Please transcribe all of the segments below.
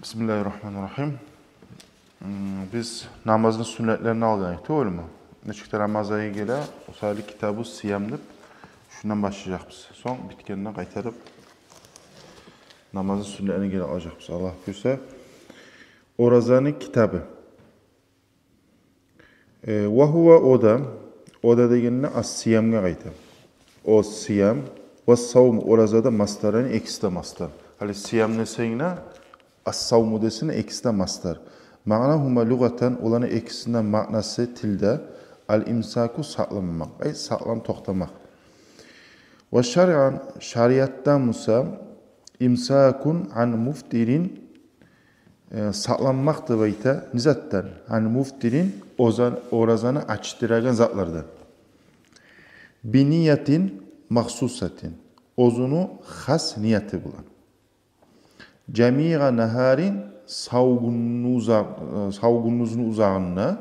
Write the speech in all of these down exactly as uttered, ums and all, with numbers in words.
Бисмиллагьи ррагьмани ррагьим. М, биз намазны сюннетлерин алгъан эдик, тюгюлмю? Нечик де Рамазан айы геле, о саялы Китабу Сиям деп, шундан башлажакъбыз. Сонг битгенде къайтарып намазны сюннетлерине геле къалажакъбыз, Аллагь буюрса. Оразаны китабы. Э, ва гьува, о да, о да дегенде ас-сиямгъа къайта. О сиям, ва савму, ораза да масдарани, экиси де масдар. Гьали сиям десенг де, ас-савму десенг де, экиси де масдар. Маънагьума лугъатан, оланы экисини де маънасы тилде ал-имсаку, сакъланмакъ, ай, сакъланып токътамакъ. Ва шаръан, шариатда буса, имсакун ан муфтирин, э, сакъланмакъ деп айта, не затдан? Ан муфтирин, озан-, оразаны ачдырагъан затлардан. Би ниятин махсусатин, оьзюню хас нияты булан. Жамиъа нагьарин, сав гюнню уза-, э, сав гюндюзню узагъында,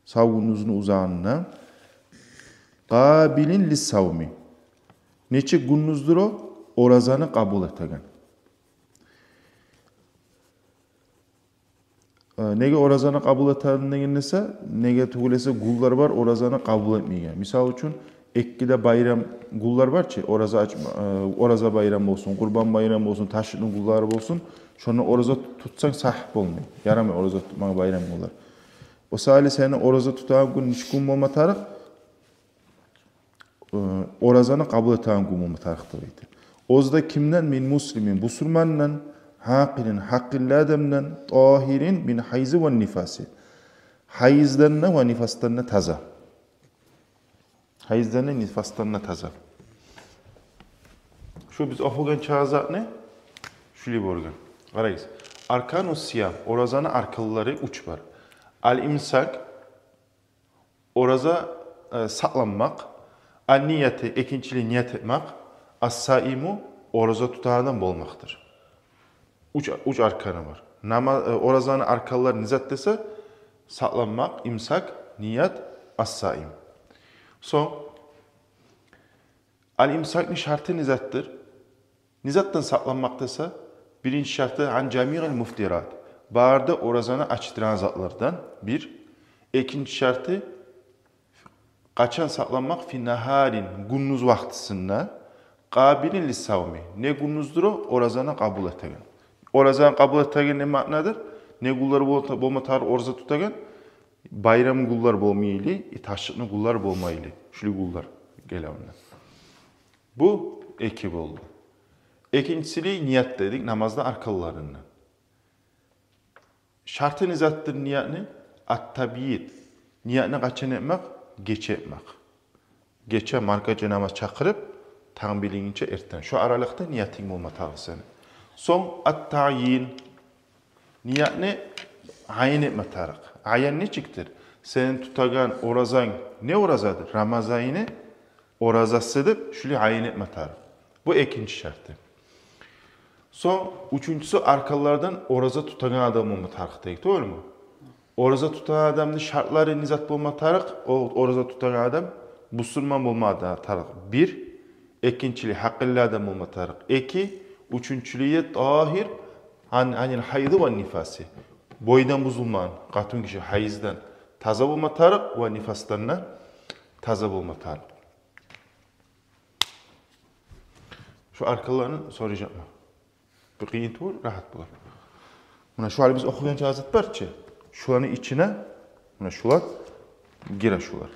сав гюндюзню узагъында, къабилин лиссавми. Нечик гюндюздюр о, оразаны къабул этеген. Э, неге оразаны къабул этеген деген эсе, неге тюгюл эсе гюнлер бар оразаны къабул этмейген. Мисал учун, эки де байрам гюнлер бар чы, ораза ач-, э, ораза байрам болсун, Къурбан байрам болсун, ташрикъни гюнлери болсун, шонда ораза тутсанг сагьигь болмай. Ярамай ораза тутмагъа байрам гюнлер. О саялы сени ораза тутагъан гюнюнг нечик гюн болма тарыкъ? Э, оразаны къабул этеген гюн болма тарыкъ деп айта. Оьзю де кимден? Мин муслимин, бусурмандан, гьакъилин, гьакъыллы адамдан, тагьирин мин гьайзи ва нифаси. Гьайыздан да ва нифасдан да таза. Гьайыздан да, нифасдан да таза. Шу биз охугъан чагъы затны шулай болгъан. Къарайгъыз. Аркану сиям, оразаны арканлары уьч бар. Ал-имсак, ораза, э, сакъланмакъ. Ан-нияти, экинчилей ният этмек. Ас-саиму, ораза тутагъан адам болмакъдыр. Уьч, уьч арканы бар. Нама-, э, оразаны арканлары не зат десе, сакъланмакъ, имсак, ният, ас-саим. Сонг, ал-имсакны шарты не затдыр? Не затдан сакъланмакъ десе, биринчи шарты ан жамиъил муфтират. Бары да оразаны ачдырагъан затлардан, бир. Экинчи шарты, къачан сакъланмакъ? Фи нагьарин, гюндюз вакътисинде, къабилин лиссавми. Не гюндюздюр о, оразаны къабул этеген. Оразаны къабул этеген не маънадыр? Не гюнлер бол-, болма тарыкъ ораза тутагъан? Байрам гюнлер болмайлы, и ташрикъни гюнлер болмайлы. Шулай гюнлер геле онда. Бу эки болду. Экинчилей ният дедик, намазны арканларындан. Шарты не затдыр ниятны? Ат-табйит. Ниятны къачан этмек? Гече этмек. Гече маркача намаз чакъырып, танг билигинче эртен. Шо аралыкъда ниятынг болма тарыкъ сени. Сонг ат-таъйин. Ниятны аян этме тарыкъ. Аян нечикдир? Сени тутагъан оразанг не оразадыр? Рамазан айны оразасы деп шулай аян этме тарыкъ. Бу экинчи шарты. Сонг уьчюнчюсю, арканлардан ораза тутагъан адам болма тарыкъ дедик, тюгюлмю? Ораза тутагъан адамны шартлары не зат болма тарыкъ? О ораза тутагъан адам бусурман болма да тарыкъ. Бир. Экинчилей, гьакъыллы адам болма тарыкъ. Эки. Уьчюнчюлей, тагьир ан, анил гьайзи ва нифаси. Бойдан бузулмагъан къатын гиши гьайыздан таза болма тарыкъ ва нифасдан да таза болма тарыкъ. Шу арканланы сорайжакъман. Бир къыйын тюгюл, рагьат болар. Муна шу гьали биз охугъан чагъы зат бар чы, шуланы ичине, муна шулар гире, шулар.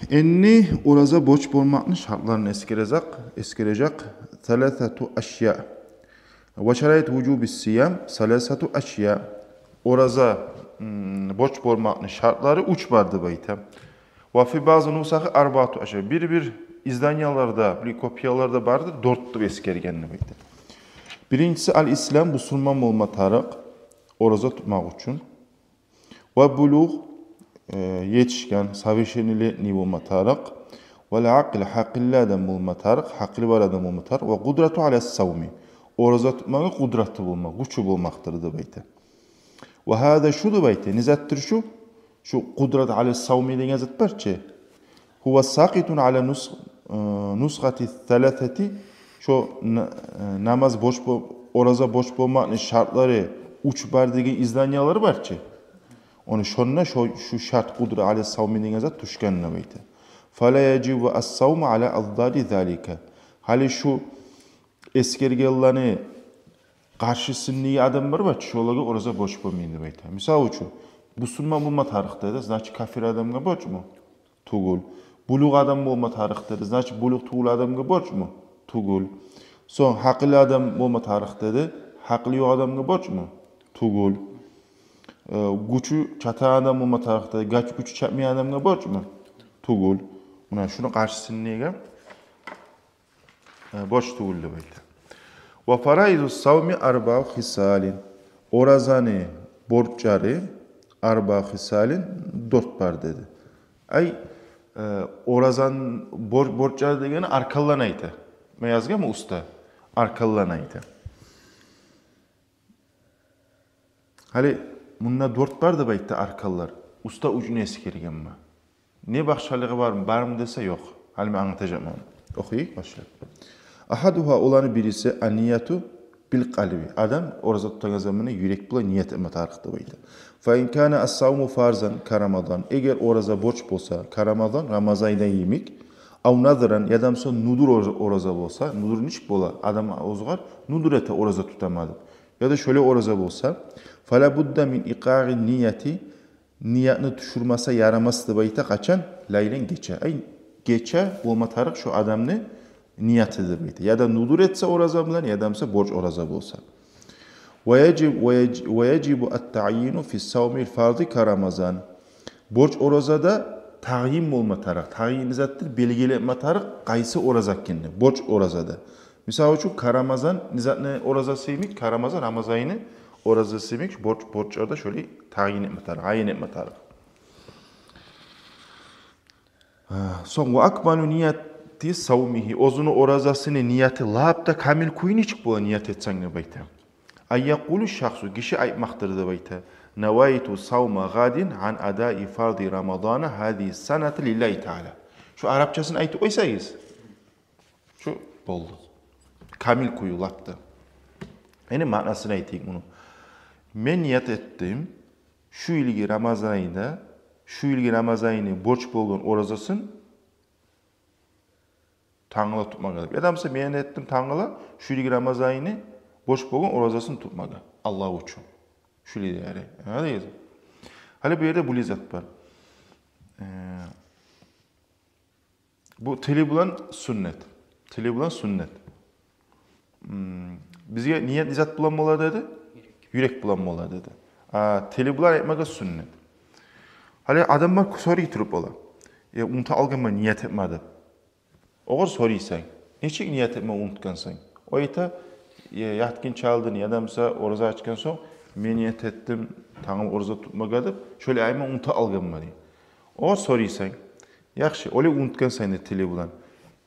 Энни ораза борч болмакъны шартларын эсгережек, эсгережек. Саласату ашья. Ва шараит вужуби сиям саласату ашья. Ораза, м, борч болмакъны шартлары уьч бар деп айта. Ва фи баъзи нусахи арбаату ашья. Бир-бир изданияларда, бир копияларда бардыр, дёрт деп эсгерген деп айта. Биринчиси ал-ислам, бусурман болма тарыкъ ораза тутмакъ учун. Ва булугъ, э, етишген, совершеннолетний болма тарыкъ. Вал акъл, гьакъыллы адам болма тарыкъ, гьакъылы бар адам болма тарыкъ. Ва къудрату ала савми, ораза тутмагъа къудраты болмакъ, гючю болмакъдыр деп айта. Ва гьаза, шу деп айта, не затдыр шу? Шу къудрат ала савми деген зат бар чы. Гьува сакъитун ала нус-, э, нусхати саласати Шо на-, э, намаз борч бо-, ораза борч болмакъны шартлары уьч бар деген изданиялар бар чы. Ону шонда шо, шу шарт къудра ала ссавми деген зат тюшген деп айта. Фала яжибу ссавму ала аздади залика. Гьали шу эсгергенлени къаршысындагъы адамлар бар чы, шолагъа ораза борч болмай деп айта. Мисал учун, бусурман болма тарыкъ деди, значит, капир адамгъа борчму? Тюгюл. Булугъ адам болма тарыкъ деди, значит, булугъ тюгюл адамгъа борчму? Тюгюл. Сонг гьакъыллы адам болма тарыкъ деди, гьакъылы ёкъ адамгъа борчму? Тюгюл. Э, гючю чатагъан адам болма тарыкъ деди, гюч-, гючю чатмайгъан адамгъа борчму? Тюгюл. Муна шуну къаршысындагъы э, борч тюгюл деп айта. Ва фараизу ссавми арбаъу хисалин. Оразаны борчлары арбаъу хисалин, дёрт бар деди. Ай, э, оразаны бор-, борчлары дегени арканланы айта. Мен язгъанман уьстде. Арканланы айта. Гьали мунда дёрт бар деп айтды арканлар. Уьстде уьчюн эсгерген бар. Не башгъалыгъы бармы, бармы десе, ёкъ. Гьали мен англатажакъман. Охуйыкъ, башлайыкъ. Агьадугьа, оланы бириси, ан-нияту бил къалби. Адам ораза тутагъан заманда юрек булан ният этме тарыкъ деп айта. Фа ин кана ссавму фарзан ка Рамадан. Эгер ораза борч болса, ка Рамадан, Рамазан айда йимик, ав назран, яда буса нузур ораза, ораза болса, нузур нечик бола? Адам оьзюне нузур эте ораза тутаман деп. Яда шолай ораза болса, фала будда мин икъари ннияти, ниятны тюшюрмесе ярамас деп айта. Къачан? Лайлан, гече. Ай, гече болма тарыкъ шо адамны нияты деп айта. Яда нузур этсе ораза булан, яда буса борч ораза болса. Ва яжиб-, ва яж-, ва яжибу ат-таъйину фи ссавми ль-фарзи ка Рамазан. Борч оразада тагъйин болма тарыкъ. Тагъйин не затдыр? Белгилеме тарыкъ къайсы ораза экенни. Борч оразада. Мисал учун, ка Рамазан не затны оразасы йимик, ка Рамазан, Рамазан айны оразасы йимик, борч, борчларда шолай тагъйин этме тарыкъ, гьайын этме тарыкъ. Гьа, сонг, ва акмалу нияти ссавмигьи, оьзюню оразасыны нияты лап да камил кюю нечик бола, ният этсенг деп айта. Ан якъула шшахсу, гиши айтмакъдыр деп айта. Навайту ссавма гъадин ан адаи фарзи Рамадана гьазигьи ссанати лиллагьи таала. Шу арапчасын айтып къойсагъыз, шу болду. Камил кюю лап да. Энни маънасын айтайыкъ муну. Мен ният этдим шу йылгъы Рамазан айда, шу йылгъы Рамазан айны борч болгъан оразасын тангала тутмагъа деп. Яда буса мен этдим тангала шу йылгъы Рамазан айны борч болгъан оразасын тутмагъа Аллагь учун. Шу йылгъы яри. Англадыгъызмы? Гьали бу ерде булай зат бар. Э, бу тили булан сюннет. Тили булан сюннет. М, бизге ният не зат булан бола деди? Юрек булан бола деди. А тили булан айтмагъа сюннет. Гьали адамлар сорай туруп бола. Э, унута къалгъанман ният этме деп. Огъар сорайсан: «Нечик ният этме унутгъансан?» О айта: «Э, ятгъынча алдын, яда буса ораза ачгъан сонг, мен ният этдим тангала ораза тутмагъа деп, шолай айтма унута къалгъанман», — дей. Огъар сорайсан: «Яхшы, олай унутгъансан да тили булан.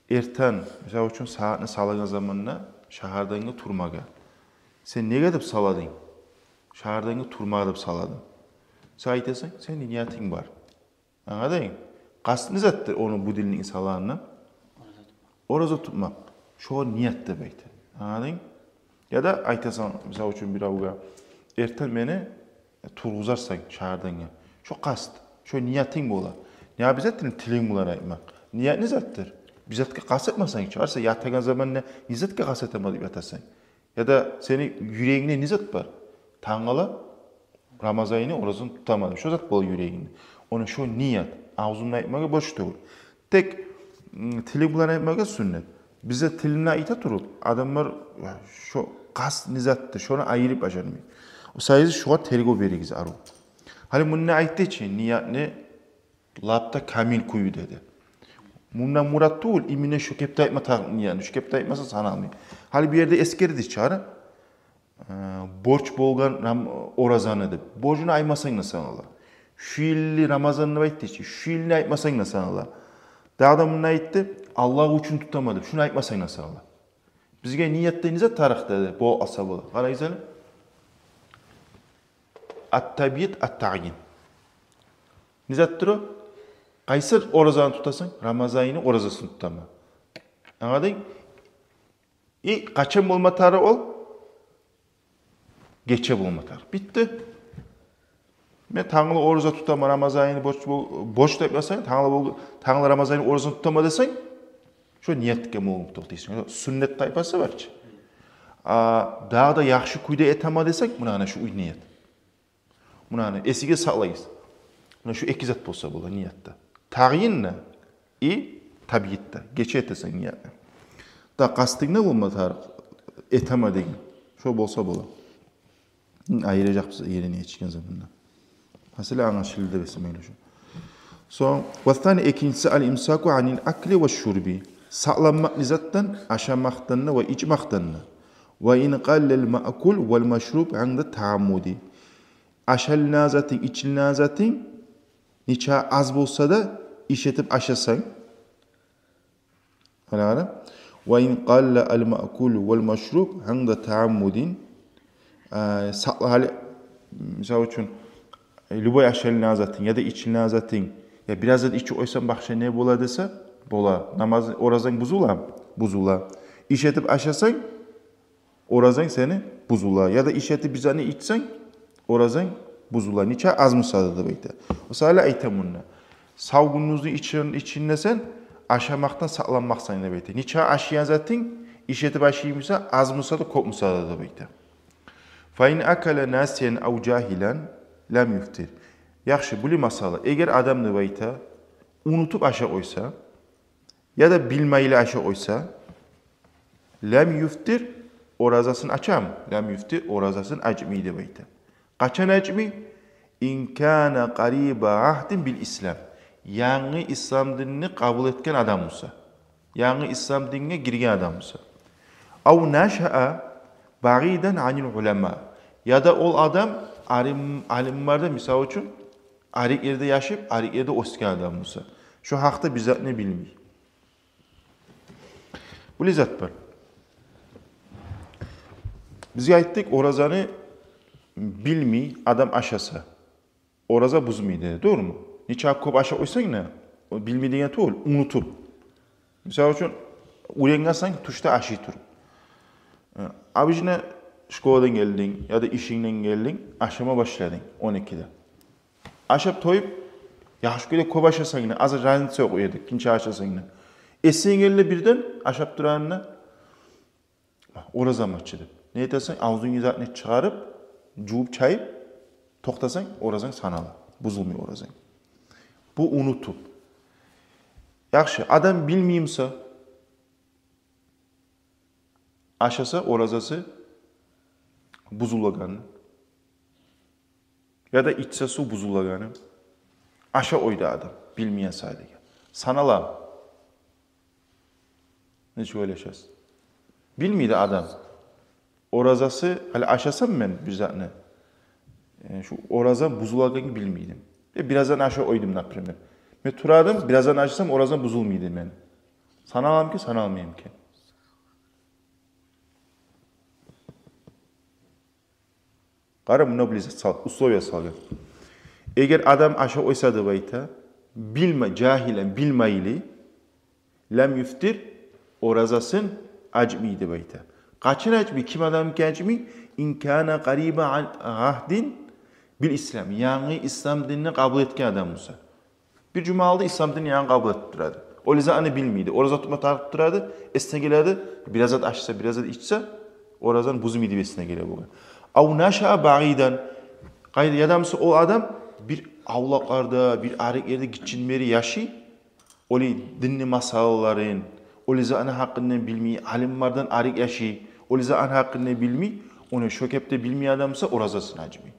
Эртен, мисал учун, сагьатны салагъан заманда шагьардангъы турмагъа сен неге деп саладынг? Шагьардангъы турмагъа деп саладынг». Сен айтасан, сени ниятынг бар. Англадынг? Къаст не затдыр ону будильникни салагъанда? Ораза тутмакъ. Шогъар ният деп айта. Англадынг? Яда айтасан, мисал учун, биревге: «Эртен мени тургъузарсан шагьардангъы». Шо къаст, шо ниятынг бола. Не обязательно тилинг булан айтмакъ. Ният не затдыр? Бир затгъа къаст этмесенг чи, гьар сен ятагъан заманда не затгъа къаст этемен деп ятасан? Яда сени юрегингде не зат бар? Тангала Рамазан айны оразасын тутаман деп. Шо зат бола юрегингде. Ону шо ният. Авзундан айтмагъа борч тюгюл. Тек, м, тили булан айтмагъа сюннет. Бизде тилинден айта туруп, адамлар, я, шо къаст не затдыр, шону айырып бажармай. О саялы шогъар тергев беригиз арив. Гьали мунда айтды чы, ниятны лап да камил кюю деди. Мундан мурат тюгюл именно шу кепде айтма тарыкъ ниятны, шу кепде айтмаса саналмай. Гьали бу ерде эсгерди чы, э, борч болгъан рам-, оразаны деп. Борчну айтмасанг да санала. Шу йылны Рамазан деп айтды чы, шу йылны айтмасанг да санала. Дагъы да мунда айтды, Аллагь учун тутаман деп, шуну айтмасанг да санала. Бизге ниятда не зат тарыкъ деди, бу асабы. Къарайсана. Ат-табйит, ат-таъйин. Не затдыр о? Къайсы оразаны тутасан? Рамазан айны оразасын тутаман. Англадынг? И къачан болма тарыкъ ол? Гече болма тарыкъ. Битди. Мен тангала ораза тутаман, Рамазан айны борч бол-, борч деп язсанг, тангала бол-, тангала Рамазан айны оразаны тутаман десенг, шо ниятгъа болуп токътайсан. Суннат тайпасы бар чы. А, дагъы да яхшы кюйде этемен десенг, муна ана шу уьч ният. Муна ана эсигизде сакълайгъыз. Муна шу эки зат болса бола ниятда. Тагъйин де и табйит де. Гече этесен ниятны. Да къастынг да болма тарыкъ, этемен деген. Шо болса бола. Айырыжакъбыз ерин этишген заманда. Масала англашылды деп эсиме геле шу. Сонг, вассани, экинчиси, ал-имсаку анил акли ва шурби. Сакъланмакъ не затдан? Ашамакъдан да ва ичмекден де. Ва ин къаллал маъкул вал машруб инда тааммуди. Ашалына затынг, ичилине затынг нече аз болса да, иш этип ашасанг. Гьана, гьана. Ва ин къалла ал-маъкулу вал машруб инда тааммудин. А, сакъла гьали, мисал учун, любой ашалына затынг яда ичилине затынг, я бираз зат ичип къойсанг, башгъа не бола десе, бола. Намаз, оразанг бузула, бузула. Иш этип ашасанг, оразанг сени бузула. Яда иш этип бир затны ичсенг, оразанг бузула. Нече аз буса да деп айта. Масала, айта мунда. Сав гюнюнгню ичин-, ичинде сен ашамакъдан сакъланмакъсан деп айта. Нече ашайгъан затынг, иш этип ашай буса, аз буса да, кёп буса да деп айта. Фа ин акала насиян ав жагьилан лам юфтир. Яхшы, булай масала. Эгер адам деп айта, унутуп ашап къойса, яда билмейли ашап къойса, лам юфтир, оразасын ачамы? Лам юфтир, оразасын ачмай деп айта. Къачан ачмай? Ин кана къариба агьдин бил ислам. Янгы ислам динни къабул этген адам буса. Янгы ислам динге гирген адам буса. Ав нашаа багъидан анил улама. Яда ол адам алим-, алимлерден, мисал учун, арек ерде яшап, арек ерде оьсген адам буса. Шо гьакъда бир затны билмей. Булай зат бар. Биз айтдыкъ, оразаны билмей адам ашаса, ораза бузулмай деди, дурму? Нече кёп ашап къойсанг да, о билмей деген тюгюл, унутуп. Мисал учун, уьйренгенсен тюшде ашай туруп. Э, обычно школадан гелдинг яда ишингден гелдинг, ашама башладынг он экиде. Ашап тоюп, яхшы кюйде кёп ашасанг да, аз, разница ёкъ эди, къанча ашасанг да. Эсинге гелди бирден ашап турагъанда, оразаман чы деп. Не этесен? Авзунгну затны чыгъарып, жувуп, чайып токътасанг, оразанг санала. Бузулмай оразанг. Бу унутуп. Яхшы, адам билмей буса, ашаса, оразасы бузулагъаны. Яда ичсе, сув бузулагъаны. Ашап къойду адам, билмейген саялы. Санала. Нечик ойлашасыз? Билмейди адам. Оразасы, гьали ашасам мен бир затны, э, шу оразам бузулагъанын билмейдим. Э, бираздан ашап къойдум, например. Мен турадым, бираздан ашасам, оразам бузулмайды мени. Саналамы экен, саналмаймы экен? Къара, муна булай зат сал-, условия салгъан. Эгер адам ашап къойса деп айта, билме-, жагьилан, билмейли, лам юфтир, оразасын ачмай деп айта. Къачан ачмай, ким адамныки ачмай? Ин кана къариба ан-, агьдин бил ислам. Янгы ислам динни къабул этген адам буса. Бир жума алды ислам динни янгы къабул этип турады. Ол затны билмейди. Ораза тутма тарыкъ турады, эсине геледи, бираз зат ашаса, бираз зат ичсе, оразаны бузмайды деп эсине геле болгъан. Ав нашаа багъидан. Къайда, яда буса ол адам бир авлакъларда, бир арек ерде гиччиден бери яшай, олай динни масъалаларын, олай затны гьакъында билмей, алимлерден арек яшай, олай затны гьакъында билмей, ону шо кепде билмей адам буса, оразасын ачмай.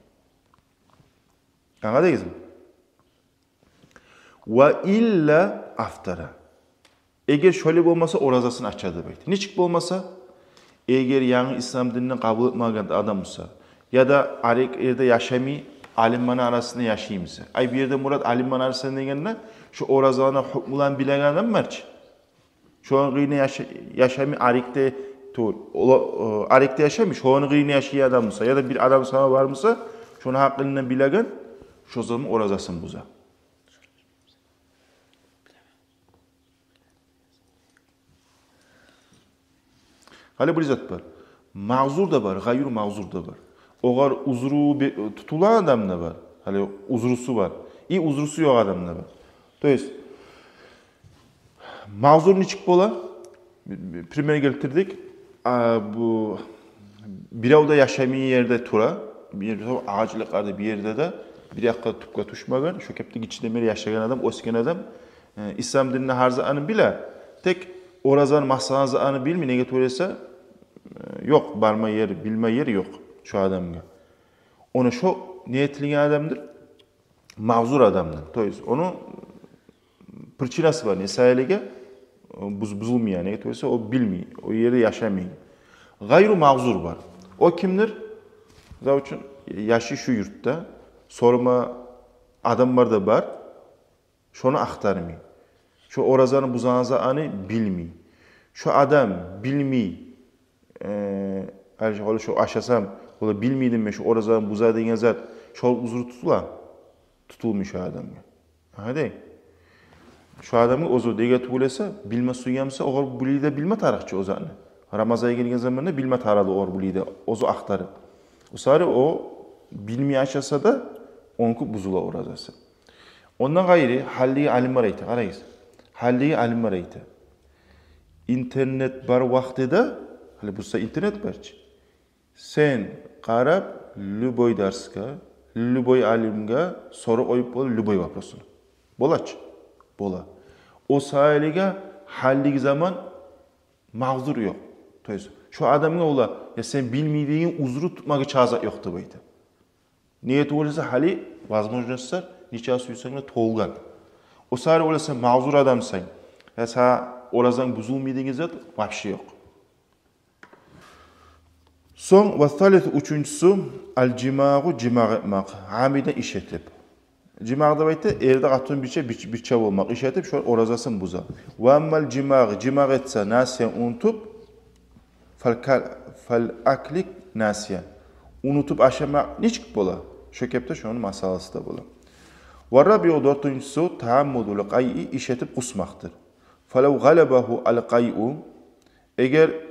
Англадыгъызмы? Ва илла афтара. Эгер шолай болмаса, оразасын ачады деп айта. Нечик болмаса? Эгер янгы ислам динни къабул этмеген адам буса, яда арек ерде яшамай, алимлени арасында яшай буса. Ай, бу ерде мурат алимлени арасында дегенде, шу оразаланы гьукмуларын билеген адам бар чы. Шону къырыйында яша-, яшамай, арекде ту-, ола-, о, арекде яшамай, шону къырыйында яшайгъан адам буса, яда бир адам сама бар буса, шону гьакъында билеген, шо заман оразасын буза. Гьали бир зат бар. Магъзур да бар, гъайру магъзур да бар. Огъар узру бе-, тутулагъан адам да бар. Гьали узрусу бар. И узрусу ёкъ адам да бар. То есть, магъзур нечик бола? Пример гелтирдик. А, бу бирев де яшамайгъан ерде тура. Бир ерде агъачлыкъларда, бир ерде де, бир якъгъа, тюпге тюшмеген, шо кепде гиччиден берли яшагъан адам, оьсген адам, э, ислам динни гьар затны биле. Тек оразаны масъаланы, затны билмей, неге тюгюл эсе, э, ёкъ барма ер, билме ер ёкъ шо адамгъа. Ону шо не этилген адамдыр? Магъзур адамдыр. То есть ону причинасы бар, не саялыгъа, э, буз-, бузулмай, неге тюгюл эсе о билмей, о ерде яшамай. Гъайру магъзур бар. О кимдир? Мисал учун, яшай шу юртда, сорама адамлар да бар, шону ахтармай. Шо оразаны бузагъан затны билмей. Шо адам билмей, э, гьали шо, шо ашасам, олар билмейдим мен, шо оразаны буза деген зат, шо узру тутула? Тутулмай шо адамгъа. Гьа, дей. Шо адамгъа оьзю, неге тюгюл эсе, билме сюйген буса, огъар булай да билме тарыкъ чы о затны. Рамазан ай гелген заманда билме тарыкъ да огъар булай да, оьзю ахтарып. О саялы о билмей ашаса да, онуки бузула оразасы. Ондан гъайры, гьаллиги алимлер айта, къарайгъыз. Гьаллиги алимлер айта. Интернет бар вакътиде, гьали буса интернет бар чы. Сен къарап, любой дарсгъа, любой алимге сорав къоюп бола, любой вопросуну. Бола чы? Бола. О саялыгъа гьаллиги заман магъзур ёкъ. То есть шо адамгъа олар, я сен билмей деген узру тутмагъа чарасыз ёкъ деп айта. Неге тюгюл эсе, гьали возможностьлар нече сюйсенг де толгъан. О саялы олар сен магъзур адамсан, я сагъа оразанг бузулмай деген зат вообще ёкъ. Сонг, ва салису, уьчюнчюсю, аль-жимагъу, жимагъ этмек, амидан, иш этип. Жимагъ деп айта, эр де къатын бирче, бирче, бирче болмакъ, иш этип, шо оразасын буза. Ва аммаль-жимагъ, жимагъ этсе, насиян, унутуп, фаль-ка-, фаль-акли насиян. Унутуп ашамакъ нечик бола? Шо кепде шону масъаласы да бола. Ва рабиу, дёртюнчюсю, тааммудуль къайи, иш этип къусмакъдыр. Фалав гъалабагьу аль-къайу, эгер,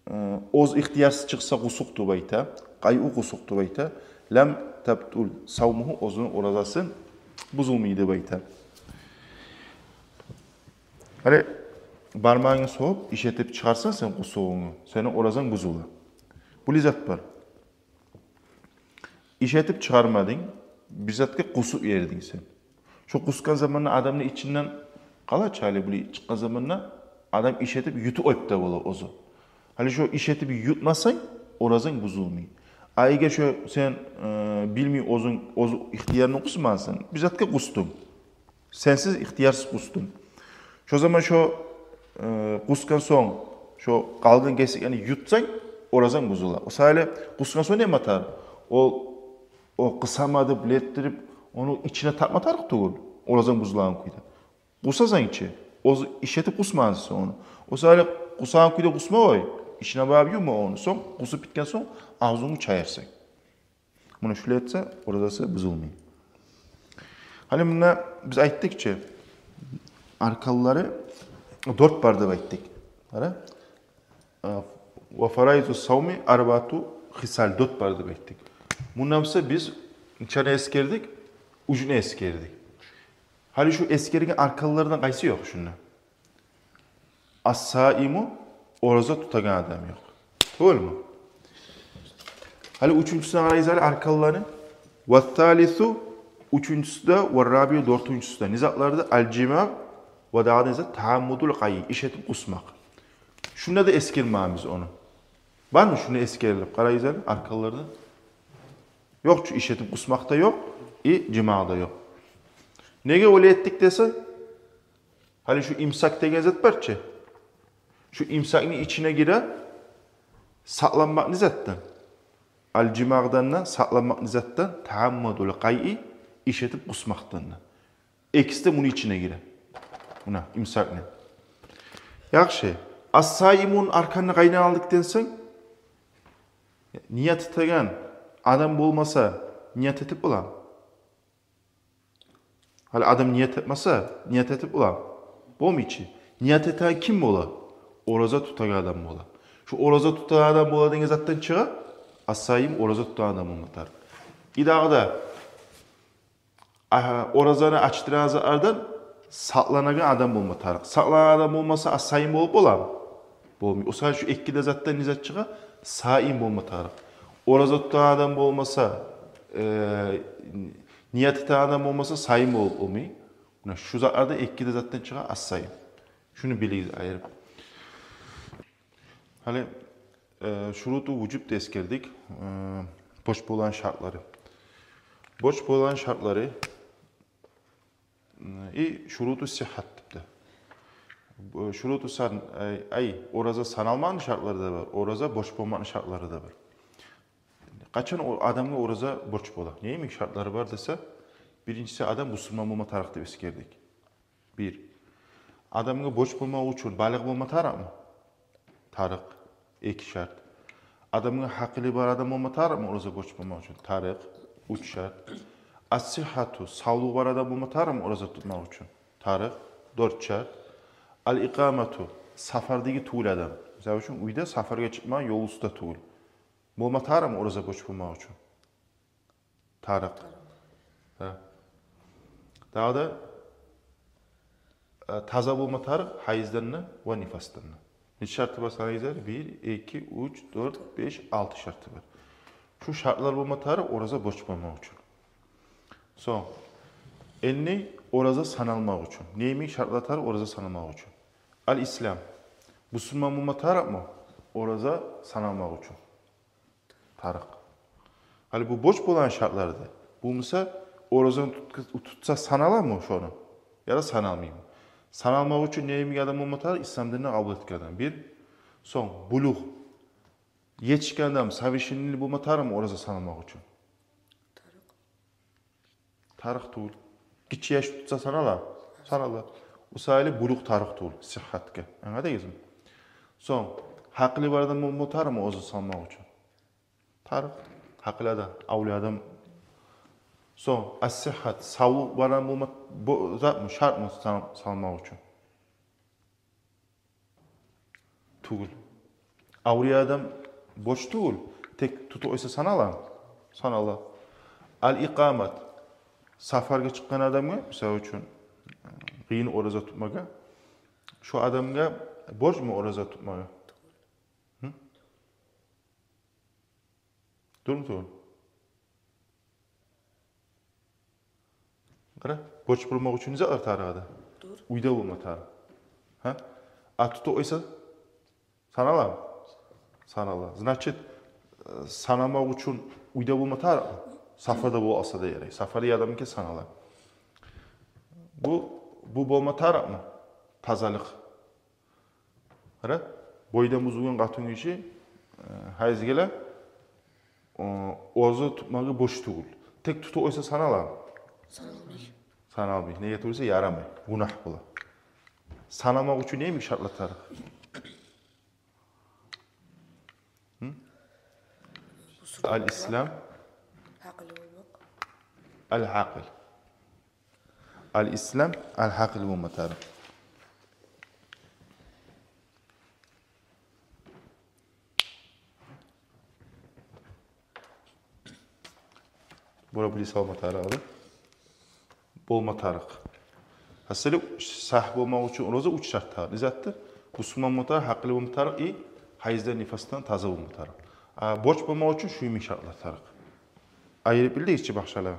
э, оьз ихтиярсыз чыкъса къусукъ деп айта, къайу къусукъ деп айта, лам табтуль савмугьу, оьзюню оразасы бузулмай деп айта. Гьали бармагъынгны согъуп, иш этип чыгъарсанг сен къусугъунгну, сени оразанг бузула. Булай зат бар. Иш этип чыгъармадынг, бир затгъа къусуп йибердинг сен. Шо къусгъан заманда адамны ичинден къала чы, гьали булай чыкъгъан заманда адам иш этип ютуп къоюп да бола оьзю. Гьали шо иш этип ютмасанг, оразанг бузулмай. А эгер шо сен, э, билмей оьзюнг, оьз ихтиярынг къусмагъансан, бир затгъа къустунг. Сенсиз, ихтиярсыз къустунг. Шо заман шо, э, къусгъан сонг, шо къалгъан гесеклени ютсанг, оразанг бузула. О саялы къусгъан сонг не этме тарыкъ? Ол, о къысаман деп, летдирип, ону ичине тартма тарыкъ тюгюл, оразанг бузулагъан кюйде. Къусасан чы, оьзю иш этип къусмагъансан ону. О саялы къусагъан кюйде къусма къой, ичине багъып юма ону. Сонг, къусуп битген сонг, авзунгну чаярсан. Муну шулай этсе, оразасы бузулмай. Гьали мунда биз айтдыкъ чы, арканлары дёрт бар деп айтдыкъ. Къара. Э, ва фараизу савми арбаату хисал, дёрт бар деп айтдыкъ. Мунда буса биз нечени эсгердик? Уьчюн эсгердик. Гьали шу эсгерген арканлардан къайсы ёкъ шунда? Ас-саиму, ораза тутагъан адам ёкъ. Тюгюлмю? Гьали уьчюнчюсюне къарайгъыз гьали арканланы. Ва салису, уьчюнчюсю де, ва рабиу, дёртюнчюсю де. Не затларды? Аль-жимагъ, ва дагъы не зат? Тааммудуль къайи, иш этип къусмакъ. Шунда да эсгермегенбиз ону. Бармы шунда эсгерилип? Къарайгъыз гьали арканларда. Ёкъ чу, иш этип къусмакъ да ёкъ, и жимагъ да ёкъ. Неге олай этдик десе, гьали шу имсак деген зат бар чы. Шу имсакны ичине гире сакъланмакъ не затдан? Аль-жимагъдан да, сакъланмакъ не затдан? Тааммудуль къайи, иш этип къусмакъдан да. Экиси де муну ичине гире. Муна, имсакны. Яхшы. Ас-саимун арканны къайдан алдыкъ десенг, ният этеген адам болмаса, ният этип боламы? Гьали адам ният этмесе, ният этип боламы? Болмай чы. Ният этеген ким бола? Ораза тутагъан адам бола. Шу ораза тутагъан адам бола деген затдан чыгъа, ас-саим ораза тутагъан адам болма тарыкъ. И дагъы да, а, оразаны ачдырагъан затлардан сакъланагъан адам болма тарыкъ. Сакъланагъан адам болмаса, ас-саим болуп боламы? Болмай. О саялы шу эки де затдан не зат чыгъа? Саим болма тарыкъ. Ораза тутагъан адам болмаса, э, ният этеген адам болмаса, саим болуп болмай. Муна шу затлардан, эки де затдан чыгъа ас-саим. Шуну билигиз айырып. Гьали, э, шуруту вужуб да эсгердик, э, борч болгъан шартлары. Борч болгъан шартлары, м, и шуруту сиххат деп де. Бу шуруту сан-, ай, ай, ораза саналмакъны шартлары да бар, ораза борч болмакъны шартлары да бар. Къачан о-, адамгъа ораза борч бола? Не йимик шартлары бар десе, биринчиси, адам бусурман болма тарыкъ деп эсгердик. Бир. Адамгъа борч болмакъ учун балигъ болма тарыкъмы? Тарыкъ. Эки шарт. Адамгъа гьакъылы бар адам болма тарыкъмы ораза борч болмакъ учун? Тарыкъ. Уьч шарт. Ас-сиххату, савлугъу бар адам болма тарыкъмы ораза тутмакъ учун? Тарыкъ. Дёрт шарт. Ал-икъамату, сапардагъы тюгюл адам. Мисал учун, уьйде сапаргъа чыкъмагъан, ёл уьстде тюгюл. Болма тарыкъмы ораза борч болмакъ учун? Тарыкъ. Гьа. Дагъы да, э, таза болма тарыкъ гьайыздан да ва нифасдан да. Нече шарты бар санайсызлар? Бир, эки, уьч, дёрт, беш, алты шарты бар. Шу шартлар болма тарыкъ ораза борч болмакъ учун. Сонг, энни ораза саналмакъ учун. Не йимик шартлар тарыкъ ораза саналмакъ учун? Ал-ислам. Бусурман болма тарыкъмы ораза саналмакъ учун? Тарыкъ. Гьали бу борч болгъан шартлар да. Бу, мисал, оразаны тут-, тутса саналамы шону? Яда саналмаймы? Саналмакъ учун не йимик адам болма тарыкъ? Ислам динни къабул этген адам. Бир. Сонг, булугъ. Етишген адам, совершеннолетний болма тарыкъмы ораза саналмакъ учун? Тарыкъ тюгюл. Гиччи яш тутса санала? Санала. О саялы булугъ тарыкъ тюгюл сиххатгъа. Англадыгъызмы? Сонг, гьакъылы бар адам болма тарыкъмы ораза саналмакъ учун? Тарыкъ. Гьакъылы адам, авлия адам. Сонг, ас-сиххат, савлугъу бар адам болма, бу затмы, шартмы сан-, саналмакъ учун? Тюгюл. Авлия адам борч тюгюл, тек тутуп къойса саналамы? Санала. Ал-икъамат. Сапаргъа чыкъгъан адамгъа, мисал учун, къыйын ораза тутмагъа. Шо адамгъа борчму ораза тутмагъа? Гьы? Дюрмю тюгюл? Къара, борч болмакъ учун не затлар тарыкъ эди? Дюр. Уьйде болма тарыкъ. Гьа? А тутуп къойса саналамы? Санала. Значит, э, санамакъ учун уьйде болма тарыкъмы? Сапарда болса да ярай. Сапарда адам экен, санала. Бу, бу болма тарыкъмы? Тазалыкъ. Къара, бойдан бузулгъан къатын гиши, э, гьайыз геле, о, ораза тутмагъа борч тюгюл. Тек тутуп къойса саналамы? Саналмай. Саналмай. Неге тюгюл десе, ярамай. Гюнагь бола. Санамакъ учун не йимик шартлар тарыкъ? Гьы? Бусурман болмакъ. Ал-ислам. Гьакъылы болмакъ. Ал-гьакъыл. Ал-ислам, ал-гьакъыл болма тарыкъ. Бура биле салма тарыкъ эди. Болма тарыкъ. Гьасили, сагь болмакъ учун ораза уьч шарт тарыкъ. Не затды? Бусурман болма тарыкъ, гьакъылы болма тарыкъ, и гьайыздан, нифасдан таза болма тарыкъ. А борч болмакъ учун шу йимик шартлар тарыкъ. Айырып билдигиз чи башгъалар.